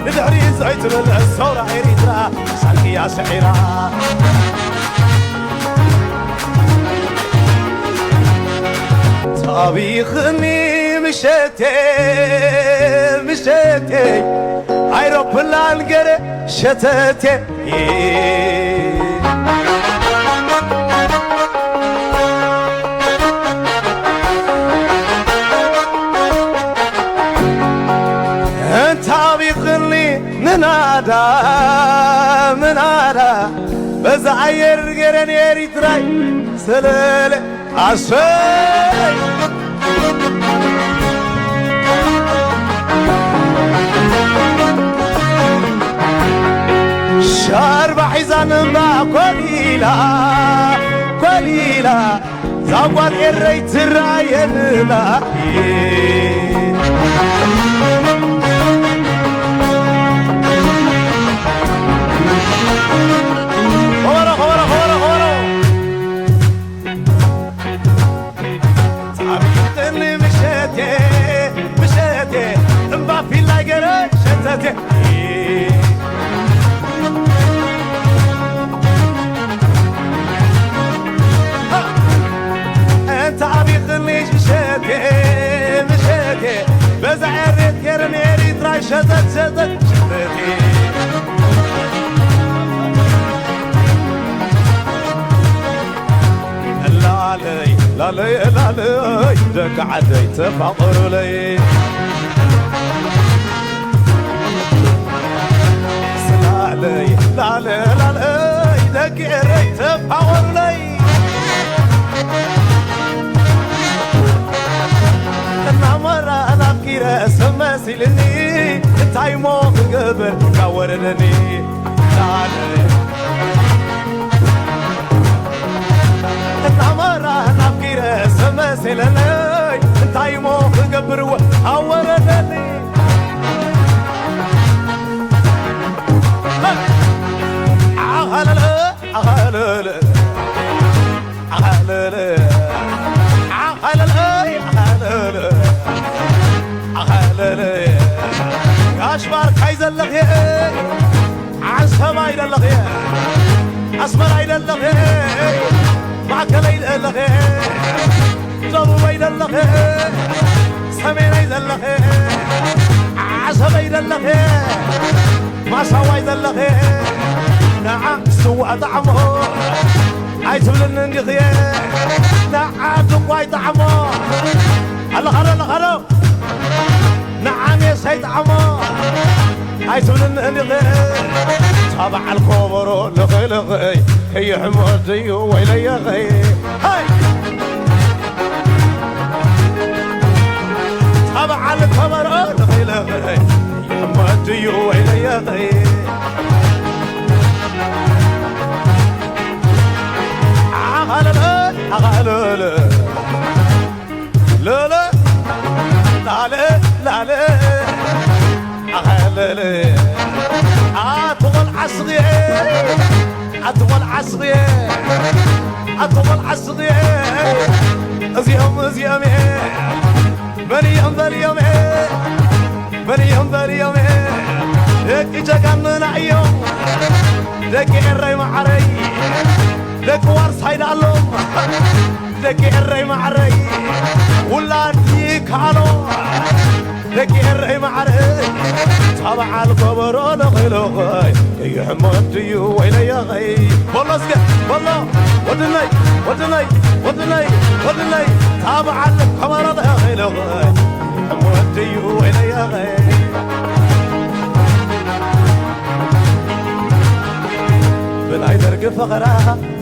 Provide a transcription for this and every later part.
ንድሕሪት ዘይትምለስ ሰውራ ኤሪትራ ሳልክያ ስዒራ። ታቢኽኒ ምሸቴ ምሸቴ ኣይሮፕላን ገረ ሸተቴ። እንታቢኽኒ ምናዳ ምናዳ በዛ ኣየር ገረን ኤሪትራይ ሰለለ ኣሰይ ሻርባ ሒዛ ንባ ኮሊላ ኮሊላ ዛጓል ኤረይ ትራየንላ ኸበሮ ኸበሮ ኸበሮ ኸበሮ ጻብጥኒ ምሸቴ ምሸቴ እምባ ፊላይ ገረ ሸተቴ እንተ ኣቢኽኒ ምሸቴ ምሸቴ በዛ ኤሬት ገረን ኤሪትራ ሸተት ሸተት ሸተቴ ላለይ ላለይ ላለይ ደቂ ዓደይ ተፋቐሩለይ ላለይ ላለይ ላለይ ደቂ ኤረይ ተፋቐሩለይ እናመራ ናፍቂረ ስመስ ኢልኒ እንታይ ሞ ክገብር እንዳወረደኒ ላለ እናመራ ናፍቂረ ስመስ ኢለለይ እንታይ ሞ ክገብርዎ ኣወረደኒ ዓኸለለ ዓኸለለ ዓኸለለ ዓኸለለ ዓኸለለ ዓኸለለ ጋሽ ባርካይ ዘለኽየ ዓሰባይ ዘለኽየ ኣስመራይ ዘለኽየ ማእከለይ ዘለኽየ ደቡበይ ዘለኽየ ሰሜነይ ዘለኽየ ዓሰበይ ዘለኽየ ማሳዋይ ዘለኽየ ንዓ ስዋ ጣዕሞ ኣይትብልኒ እንዲኽየ ንዓ ድኳ ኣይጣዕሞ ኣለኻዶ ኣለኻዶ ንዓ ሜስ ኣይጣዕሞ ኣይትብልኒ እንዲኽየ እታ በዓል ኮበሮ ልኽልኽይ ከይሕሞ ድዩ ወይለየኸይ ሃይ እታ በዓል ኮበሮ ልኽልኽይ ከይሕሞ ድዩ ወይለየኸይ ዓኻለለ ዓኻለለ ለለ ላለ ላለ ዓኻለለ ኣቲ ቆልዓ ስቕየ ኣቲ ቆልዓ ስቕየ ኣቲ ቆልዓ ስቕየ እዚኦም እዚኦም እየ በልዮም በልዮም እየ በልዮም በልዮም እየ ደቂ ጀጋኑና እዮም ደቂ ኤረይ ማዓረይ ደቂ ዋርሳይ ዳኣሎም ደቂ ኤረይ ማዓረይ ውላድ ይከኣሎ ደቂ ኤረይ ማዓረይ ታበዓል ከበሮ ለኺለኸይ እዩ ሕሞት ድዩ ወይለየኸይ በሎ እስከ በሎ ወድነይ ወድነይ ወድነይ ወድነይ ታበዓል ከበሮ ለኺለኸይ ሕሞት ድዩ ወይለየኸይ ብናይ ደርጊ ፈኸራ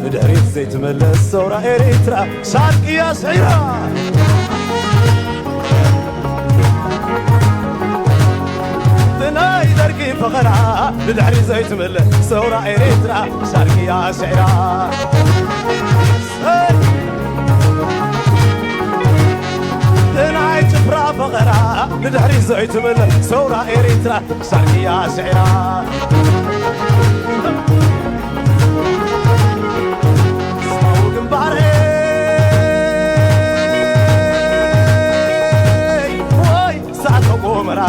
ንድሕሪት ዘይትምለስ ሰውራ ኤሪትራ ሳልቅያ ስዒራ ብናይ ደርጊ ፈኸራ ንድሕሪት ዘይትምለስ ሰውራ ኤሪትራ ሳልቅያ ስዒራ ብናይ ጭፍራ ፈኸራ ንድሕሪት ዘይትምለስ ሰውራ ኤሪትራ ሳልክያ ስዒራ ስማዊ ግንባረይ ወይ እሳተ ጎመራ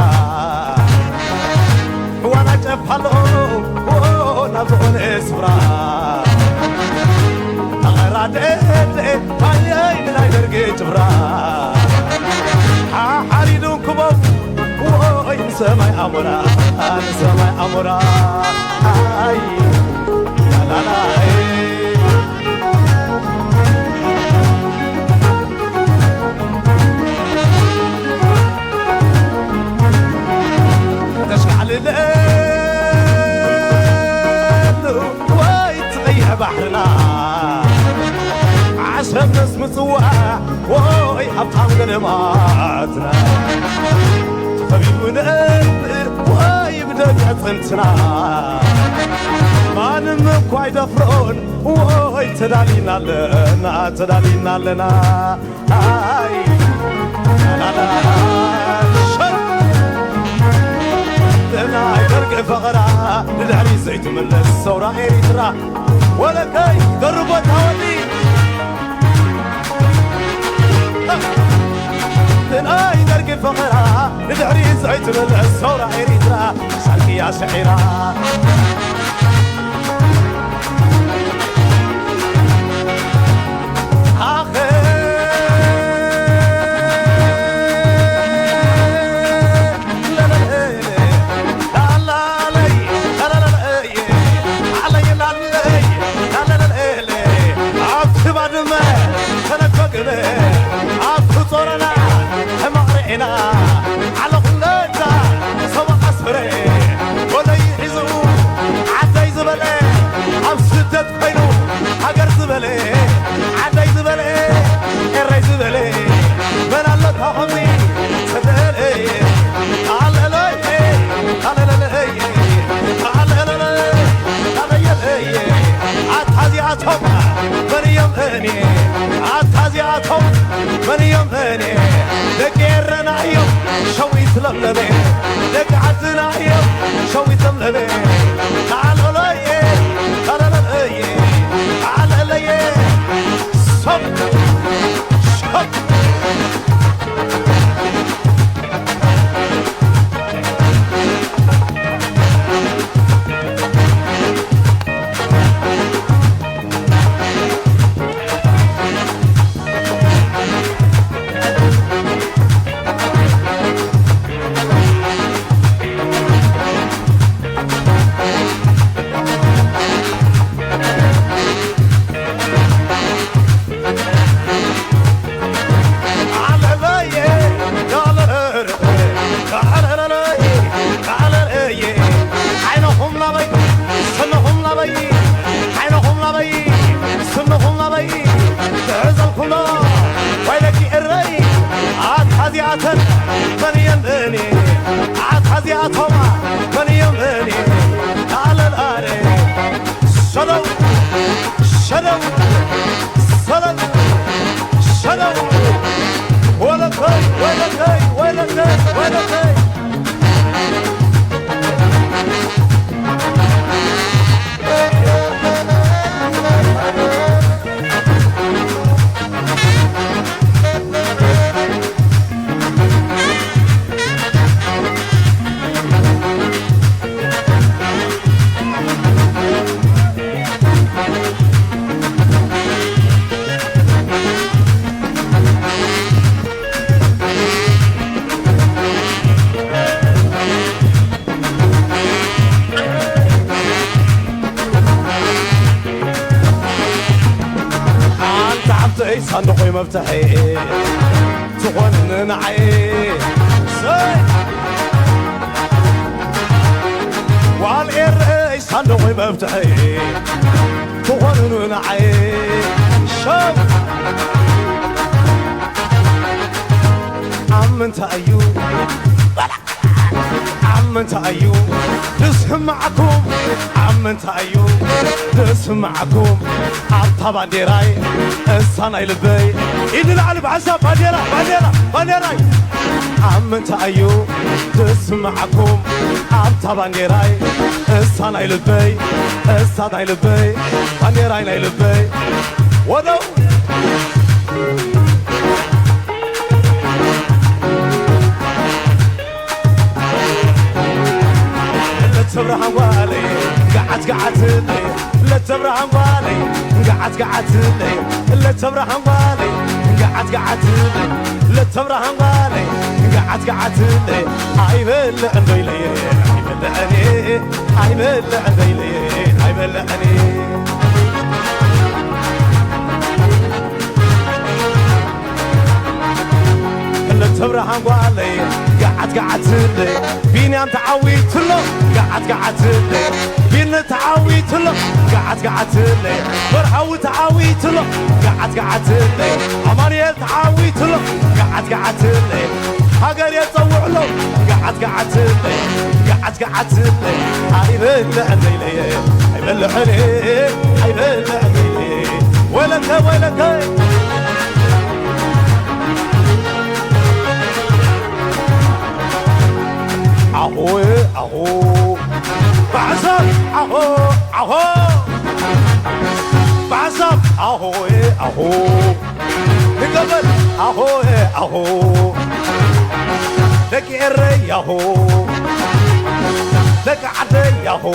ስፍራ ኣቐራደደ ኣየይ ንናይ ደርጊ ጭፍራ ሓሓሪዱ ክበው ወይ ንሰማይ ኣሞራ ንሰማይ ኣሞራ ኣይ ላላላ ተሽካዕልለሉ ወይ ትቐይሕ ባሕርና ዓሰብ ምስ ምጽዋዕ ወይ ሃብታም ገደማትና ተኸቢቡ ነብር ወይ ብደም ኣዕጽምትና ማንም እኳ ኣይደፍሮን ወይ ተዳሊና ኣለና ተዳሊና ኣለና ኣይ ላላላ ሸር ናይ ደርጊ ፈቐራ ንድሕሪ ዘይትምለስ ሰውራ ኤሪትራ ወለከይ ደርቦ ታወሊ ናይ ደርጊ ፈቐራ ንድሕሪ ዘይትምለስ ሰውራ ኤሪትራ ሳልክያ ስዒራ ኣኸ ኣብቲ ባድመ ተነፈግነ ኣብቲ ጾረና ሕማቕ ርዒና ዓለኹም ነዛ ሰበቓ ስረ ወለይ ሒዙ ዓደይ ዝበለ ኣብ ስደት ኮይኑ ሃገር ዝበለ ዓደይ ዝበለ ኤረይ ዝበለ መን ኣሎ ታኸሚ ሰደለየ ኣለለየ ኣለለለየ ኣለለለየ ኣለየለየ ኣታ እዚኣቶም መን እዮም እኔ ኣታ እዚኣቶም መን እዮም እኔ ደቂ ኤረና እዮም ሸዊት ለምለመ ደቂ ዓድና እዮም ሸዊት ለምለመ ኣለለየ ኣለለለየ ኣለለየ ሰብ ሰብ ኣታ እዚኣተን መን እየን እኔ ኣታ እዚኣቶማ መን እዮም እኔ ኣለልኣረ ሸለው ሸለው ሸለው ሸለው ወለከይ ወለከይ ወለከይ ወለከይ ሓንቲ ሓፍተይ ሳንዱቆይ መፍትሐይ ትኾንኒ ንዓይ ሰይ ጓል ኤረይ ሳንዱቆይ መፍትሐይ ትኾንኑ ንዓይ ሸው ኣብ ምንታይ እዩ ኣብ ምንታይ እዩ ዝስማዓኩም ኣብ ምንታይ እዩ ዝስማዓኩም ኣብታ ባንዴራይ እሳ ናይ ልበይ ኢድ ንላዕሊ ብሓንሳብ ባንዴራ ባንዴራ ባንዴራይ ኣብ ምንታይ እዩ ዝስማዓኩም ኣብታ ባንዴራይ እሳ ናይ ልበይ እሳ ናይ ልበይ ባንዴራይ ናይ ልበይ ወደው እትብርሃን ጓለይ ገዓት ገዓት ለተብርሃን ጓለይ እንገዓት ገዓትለይ፣ ለተብርሃን ጓለይ እንገዓት ገዓትለይ፣ ለተብርሃን ጓለይ እንገዓት ገዓትለይ። ኣይበልዕን ዶ ኢለየ ኣይበልዕን፣ ኣይበልዕን ዶ ኢለየ ኣይበልዕን። እነ ተብርሃን ጓለይ ገዓት ገዓትለይ፣ ቢንያም ተዓዊትሎ ገዓት ገዓትለይ፣ ቢኒ ተዓዊትሎ ገዓት ገዓትለይ፣ መርሃዊ ተዓዊትሎ ገዓት ገዓትለይ፣ ኣማኑኤል ተዓዊትሎ ገዓት ገዓትለይ፣ ሃገር የጸውዕሎ ገዓት ገዓትለይ፣ ገዓት ገዓትለይ። ኣይበልዕን ዶ ኢለየ ኣይበልዕን፣ ኣይበልዕን ዶ ኢለየ። ወይለከ ወይለከ። ኣሆ ኣሆ ባዕሰብ ኣሆ ኣሆ ባዕሰብ ኣሆ ኣሆ ንገበል ኣሆ ኣሆ ደቂ ኤረይ ኣሆ ደቂ ዓደይ ኣሆ